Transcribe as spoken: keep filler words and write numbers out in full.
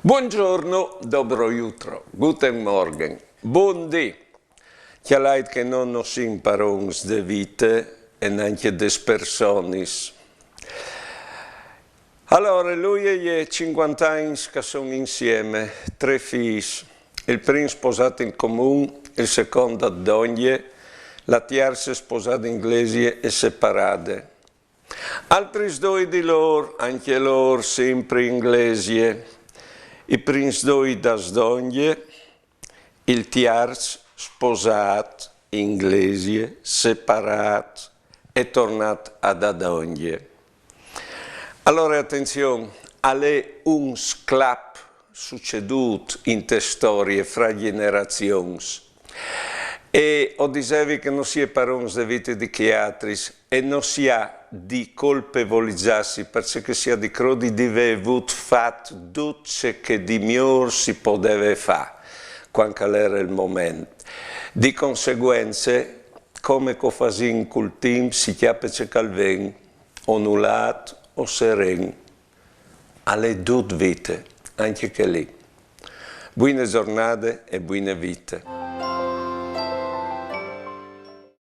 Buongiorno, dobro jutro, guten Morgen, bundì. Cjalait che no, no sin parons de vite e nancje des personis. Alore, lui e je cincuante agns che a son insieme, trê fîs. Il prin sposât in comun, il secont da dongje, la tierce sposade in glesie e separade. Altris doi di lôr, ancje lôr simpri in glesie. I prins doi da dongje, il tierç sposât, in glesie, separât e tornât a da dongje. Alore, atenzion, al è un sclap sucedût inte storie fra gjenerazions. E o disevi che no si è parons de vite di chei altris e no si à di colpevolizâsi, parcè che si à di crodi di vê vût fat dut ce che di miôr si podeve fâ, cuant che al jere il moment. Di conseguence, come che o fasìn cul timp, si cjape ce che al ven, o nulât o seren. Al è dut vite, ancje chê li. Buine zornade e buine vite.